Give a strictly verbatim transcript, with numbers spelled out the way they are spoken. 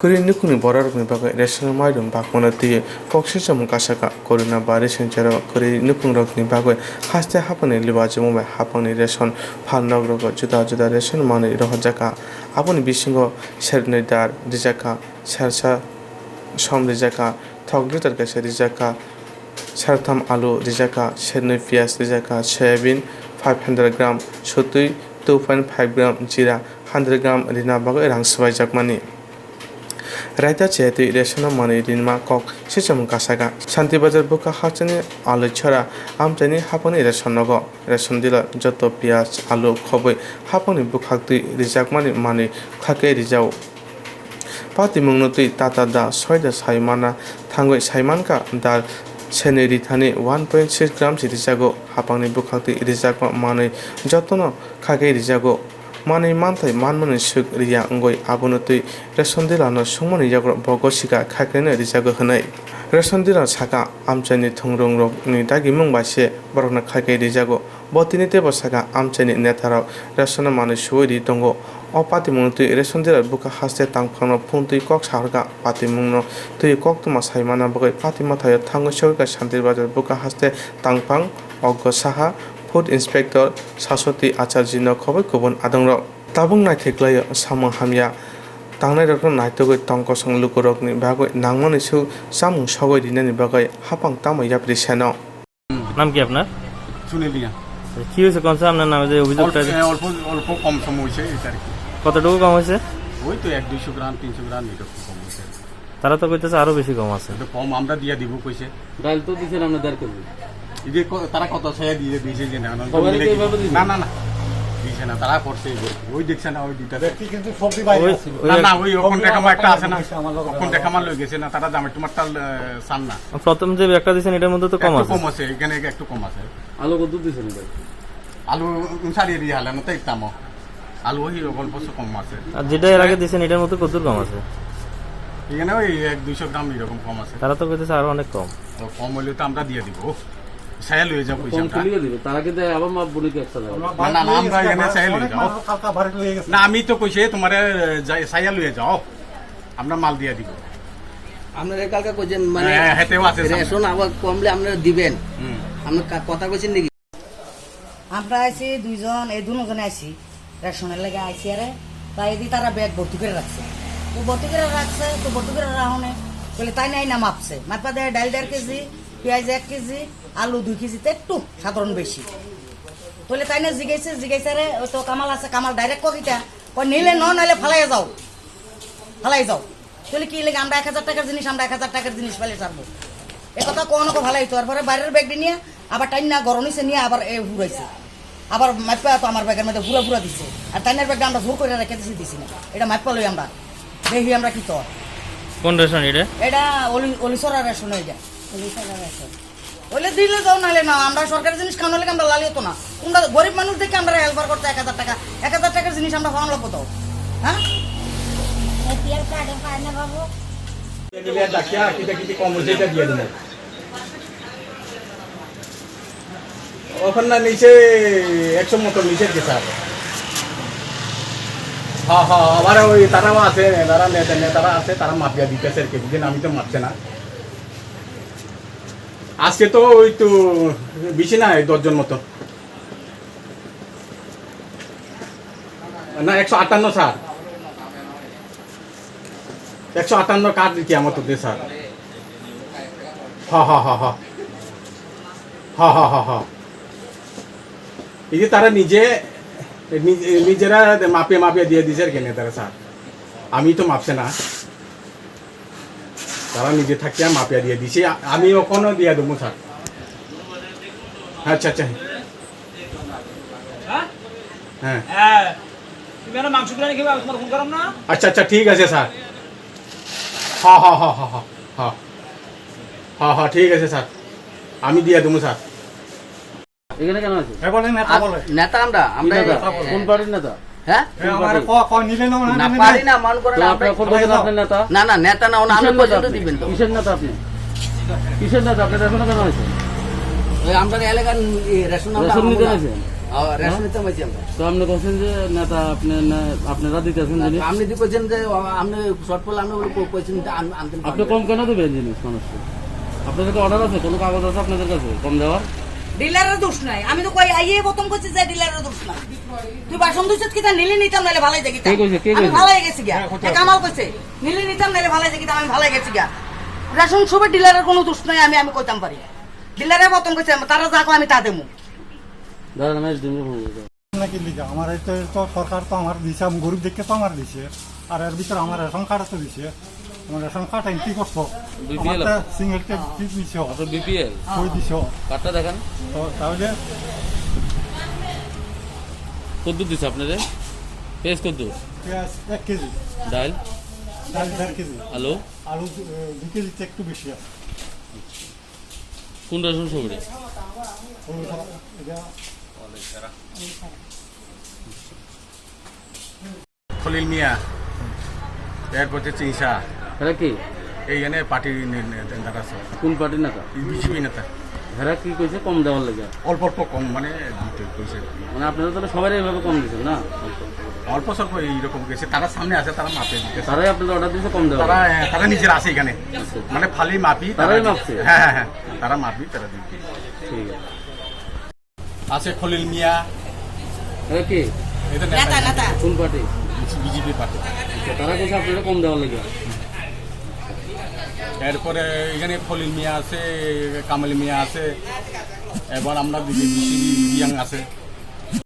Kwrwi nukhungni bororokni bagwi ration mairung bakmano twiwi kok sichomung kasaka. Corona virus ni jora kwrwi nukhungrokni bagwi haste haphangni libajumo bai haphangni ration phalnogrogo juda juda ration manwi rohorjakha. Aboni bisingo sernwi dal rijakha, sersa som rijakha, thok litre kaisa rijakha, sertham alu rijakha, sernwi piyaj rijakha, soyabin five hundred gram, sutwi two point five gram, jira hundred gram rina bagwi rang swbaijakmani. Raida chayatwi resono manwi rinma kok sichomung kasaka. Shanti Bazar bukha hasteni Aluchora amchaini haphangni ration nogo. Ration dealer joto piyaj, alu khobwi haphangni bwkhaktwi rijakmani manwi khakhe rijao. Patimungno twi tata da soida sai mana thangwi sai mankha da senwi rithani one point six gram se rijago. Haphangni bwkhaktwi rijakma manwi jotono khakhe rijago. Manwi manthai manmani swk riya wngwi abono twi ration dealer no sungmani yagra bo gosika khaikhlaino rijago hwnwi. Ration dealer saka amchaini thungrungrokni dagimung bai se borokno khaikhai rijago. Bo tini teibo saka amchaini netarok ration no manwi suwi ri tongo. O patimungno twi ration dealer bukha haste tangphangno phone twi kok sahorkha. Patimungno twi koktwma sai manna bagwi patima thaio thangwi sogwikha Shanti Bazar bukha haste tangphang Oggo Saha, Food Inspector Saswati Acharjino khobwi kubun adongrok. Tabuk naithoklaio samung hamya tangnairokno naitugwi tong kosong lukurokni bagwi nangmani su chamung sogwi rinani bagwi haphang tamo yapri seno. নাম কি আপনার? সুনীল রিয়া। কি হয়েছে কোন স্যার আপনার নামে যে অভিযোগটা অল্প, যে হ্যাঁ, অল্প, অল্প কম সম হয়েছে, এটা আর কি। কতটুকু কম হয়েছে? ওই তো এক দুইশো গ্রাম, তিনশো গ্রাম এরকম কম হয়েছে। তারা তো কইতেছে আরো বেশি কম আছে। এটা কম আমরা দিয়ে দিব কইছে। ডাল তো দিছেন আপনি দেড় কেজি। এই যে ক-, তারা কত ছয় দিয়ে দিয়েছে যে না, না, সবারই তো মিলে কি? এভাবে দিছে? না, না, না। দিছে না, তারা করছে এই যে, ওই দেখছে না, ওই দুইটা। ব্যক্তি কিন্তু সবজি বাইরে ওই, আছে। ওই না, এক না, ওই ওপেন টেকামার একটা আছে না? আমার লগে ওপেন টেকামার লই গেছে না, তারা জামাই তোমারটা, আহ, চান না। প্রথম যে ব্যাগটা দিছেন, এটার মধ্যে তো কম একটু আছে। কম আছে, এখানে একটু কম আছে। আলু কত দিছেন এটা? আলু উনষাট এরিয়া হালানো তো একটামো। আলু ওই অল্প কিছু কম আছে। আর যেটা এর আগে দিছেন, এটার মধ্যে কত কম আছে? এখানে ওই এক দুইশো গ্রাম এরকম কম আছে। তারা তো কইতেছে আরো অনেক কম। তো কম হইলে তো আমরা দিয়ে দিব। সায়া লইয়া যাও কইছে কম আমরা। তুলিয়ে দিবে। তারা কিন্তু আবার মাপ বলে কি একটা যাবে। না, না, না, আমরা এখানে সায়া লইয়া যাও। কালকা ভাড়া লইয়া গেছে। না, আমি তো কইছে তোমারে যাই সায়া লইয়া যাও। আমরা মাল দিয়ে দিব। আপনারা কালকে কইছেন মানে হ্যাঁ, হেতেও আছে সামনে। রেশন আবার কমলে আপনারা দিবেন। হুম। আপনি কা-, কথা কইছেন নাকি? আমরা আইছি দুইজন, এই দুজনে আইছি, রেশনের লেগে আইছি। আরে তাই এদি তারা ব্যাগ ভর্তি করে রাখছে। তো ভর্তি করে রাখছে, তো ভর্তি করে রাখনে বলে তাই নাই না মাপছে। মাপা দেয় ডাল দেড় কেজি, পেঁয়াজ এক কেজি, আলু দুই কেজি, তো একটু সাধারণ বেশি। তাহলে তাই না জিজ্ঞাসা, জিজ্ঞাসা রে, ওই তো কামাল আছে, কামাল ডাইরেক্ট কবিতা, কয় নিলে ন, নাইলে ফালাইয়া যাও, ফালাই যাও। তাহলে কি লাগে? আমরা এক হাজার টাকার জিনিস, আমরা এক হাজার টাকার জিনিস ফেলে ছাড়বো। এ কথা কখনো কো ভালাই তো। তারপরে বাইরের ব্যাগ নিয়ে আবার টাইম না গরম হইছে, নিয়ে আবার এ ঘুরাইছে। আবার মাইপা তো আমার ব্যাগের মধ্যে ঘুরা ঘুরা দিছে। আর টাইনের ব্যাগটা আমরা জোর করে রেখে দিছি, দিছি না। এটা মাইপা লই আমরা। দেখি আমরা কি তো। কোন রেশন এটা? এটা অলি-, অলিছড়া রেশন এটা। অলিছড়া রেশন। হইলে দিলে দাও, নাইলে না। আমরা সরকারি জিনিস খাওয়ানো লাগে আমরা লালিয়ে তো না। তোমরা গরিব মানুষ দেখে আমরা হেল্পার করতে এক হাজার টাকা, এক হাজার টাকার জিনিস আমরা খাওয়ানো লাগবো তো, হ্যাঁ? এপিএল কার্ডে পায় না বাবু। দিলে ডাকিয়া কিতা কিতি কম হয়েছে, এটা দিয়ে দিলে। ওখান না নিচে একশো মতো নিচে কি স্যার? হ্যাঁ, হ্যাঁ, আবার ওই তারাও আছে, তারা নেতা, নেতারা আছে, তারা মাফিয়া দিতেছে আর কি, বুঝলেন? আমি তো মাপছে না। আজকে তো ওই তো বেশি না, এই দশ জন মতো। না, একশো আটান্ন স্যার। একশো আটান্ন কার্ড কি আমার তো দে স্যার। হ, হ, হ, হ। হ, হ, হ, হ। এই যে তারা নিজে, নিজে, নিজেরা মাপিয়ে মাপিয়ে দিয়ে দিছে আর কি নেতারা স্যার। আমি তো মাপছে না। তারা নিজে থাকিয়া মাপিয়া দিয়ে দিছে, আ-, আমি ওখানে দিয়ে দেবো, স্যার। আচ্ছা, আচ্ছা। হ্যাঁ? হ্যাঁ। হ্যাঁ। তুমি একটা মাংস বিরিয়ানি খেয়ে আসো, তোমার ফোন করো না? আচ্ছা, আচ্ছা, ঠিক আছে, স্যার। হ, হ, হ, হ, হ। হ, হ, ঠিক আছে, স্যার। আমি দিয়ে দেবো, স্যার। এখানে কেন আছে? এ বলে নেতা আ-, বলে। নেতা আমরা, কি আমরা নেতা? এই কোন পার্টির নেতা? হ্যাঁ? এ, আমারে ক-, ক-, নিলে না, না, না, নিলে পারি না। না, মনে করেন তো আমরা আপনার কোন দলের আপনার নেতা? না, না, নেতা না, ওনা আপনি কিসের নেতা পর্যন্ত আপনি? দিবেন তো। কিসের নেতা আপনি? কিসের নেতা? আপনি রেশনে কেন আছেন? ওই আমরা এলাকার, এ, রেশন আমরা রেশন নিতে আমরা। আছেন? ও, রেশন হ্যাঁ? নিতে পারছি আমরা। তো আপনি বলছেন যে নেতা আপনি না, আপনারা দিতেছেন না, জিনিস? আপনি তো বলছেন যে, ও, আপনি শর্টফল, আপনি বলে কো-, কইছেন যে আন-, আনতে আপনি পারবেন। কম কেন দেবেন জিনিস মানুষকে? আপনাদের তো অর্ডার আছে, কোনো কাগজ আছে আপনাদের কাছে কম দেওয়ার? ডিলারের দোষ নাই। আমি তো কই, আইয়ে প্রথম কইছি যে ডিলারের দোষ নাই। তুই বাসন ধুইছিস কি তা নিলে নিতাম, নাইলে ভালাই দেখি তা। কে কইছে? কে আমি কইছে? ভালাই গেছি গিয়া। হ্যাঁ, কোথায়? এ কামাল কইছে, নিলে নিতাম, নাইলে ভালাই দেখি তা, আমি ভালাই গেছি গিয়া। রেশন শপের ডিলারের কোনো দোষ নাই, আমি, আমি কইতাম পারি। ডিলারে প্রথম কইছে, "তারা যা কয়, আমি তা দেমু।" দাঁড়ান, আমি একটু ফোন করি। নাকি লিখা? আমার এই তো, এই তো সরকার তো আমার দিছে, আমি গরিব দেখে তো আমার দিছে। আর এর ভিতরে আমার রেশন কার্ড তো দিছে। আমার রেশন কার্ড এন্ট্রি করছো। বিপিএল আমার তো আপনার? সিঙ্গেল টেক কি দিছো? আপনার বিপিএল? কই দিছো? কার্ডটা দেখান। তো তাহলে কদ্দুর দিছে আপনারে? পেঁয়াজ কদ্দুর? পেঁয়াজ এক কেজি। ডাল? ডাল দেড় কেজি। আলু? আলু, এ, দুই কেজির চেয়ে একটু বেশি আছে। কোন রেশন শপে? কোন রেশন? এটা খলিল মিয়া, এরপর হচ্ছে চিংসা। এরা কি? এইখানে পার্টি নে-, নে-, নেতা আছে। কোন পার্টির নেতা? বিজেপি নেতা। এরা কি কইছে কম দেওয়ার লাগি? অল্প অল্প কম, মানে, দিতে কইছে। মানে, আপনারা তাহলে সবাই এইভাবে কম দিচ্ছেন, না? অল্প স্বল্প এইরকম গেছে, তারা সামনে আছে, তারা মাপে দিতেছে। তারাই আপনাদের অর্ডার দিয়েছে কম দেওয়ার তারা, লাগি? হ্যাঁ, তারা নিজেরা আছে এখানে। আচ্ছা। মানে, ফালি মাপি, তারা তারাই দিচ্ছে। মাপছে? হ্যাঁ, হ্যাঁ, হ্যাঁ, তারা মাপি, তারা দিচ্ছে। ঠিক আছে। আছে খলিল মিয়া। এরা কে? এটা নেতা, নেতা। নেতা। কোন পার্টি? BJP party. আচ্ছা, তারা কইছে আপনারা কম দেওয়ার লাগি? এরপরে এখানে খলিল মিয়া আছে, কামাল মিয়া আছে, এবার আমরা দিকে বিসি রিয়াং আছে।